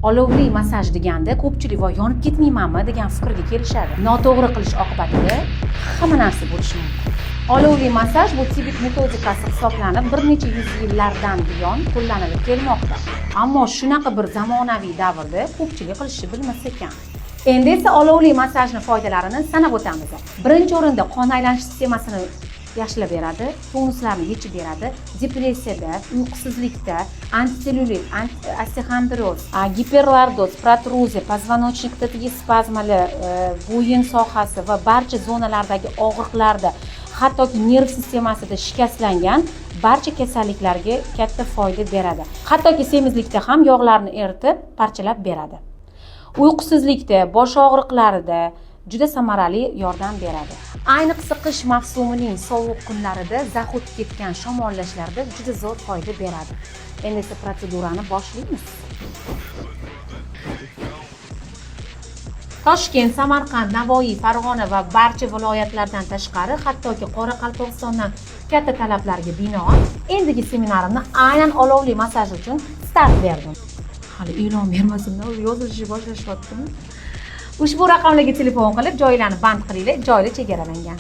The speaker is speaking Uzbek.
Olovli massaj deganda ko'pchilik "Voy, yonib ketmaymanmi?" degan fikrga kelishadi. Noto'g'ri qilish oqibatida hamma narsa bo'lishi mumkin. Olovli massaj bu Tibet metodikasi hisoblanib, bir necha yuz yillardan buyon qo'llanilib kelmoqda. Ammo shunaqa bir zamonaviy davrda ko'pchilik qilishni bilmas ekan. Endi esa olovli massajni foydalarini sanab o'tamiz. Birinchi o'rinda qon aylanish sistemasini yaxshilab beradi, tonuslarni yechib beradi, depressiyada, uyqusizlikda, antitsellyulit, osteoxondroz, giperlordoz, protruziya, позвоночник dagi spazmalar, bo'yin sohasi va barcha zonalardagi og'riqlarda, hattoki nerv sistemasida shikastlangan barcha kasalliklarga katta foyda beradi. Hattoki semizlikda ham yog'larni eritib, parchalab beradi. Uyqusizlikda, bosh og'riqlarida juda samarali yordam beradi. Ayniqsa qish mavsumining sovuq kunlarida zax o'tib ketgan shamollashlarda juda zo'r foyda beradi. Endi esa protsedurani boshlaymiz. Toshkent, Samarqand, Navoiy, Farg'ona va barcha viloyatlardan tashqari, hattoki Qoraqalpog'istondan katta talablarga binoan endigi seminarimni aynan olovli massaj uchun start berdim. Hali e'lon bermasimdan o'zi yozilishni boshlashyaptimi? Ushbu raqamlarga telefon qilib, joylarni band qilinglar, joylar chegaralangan.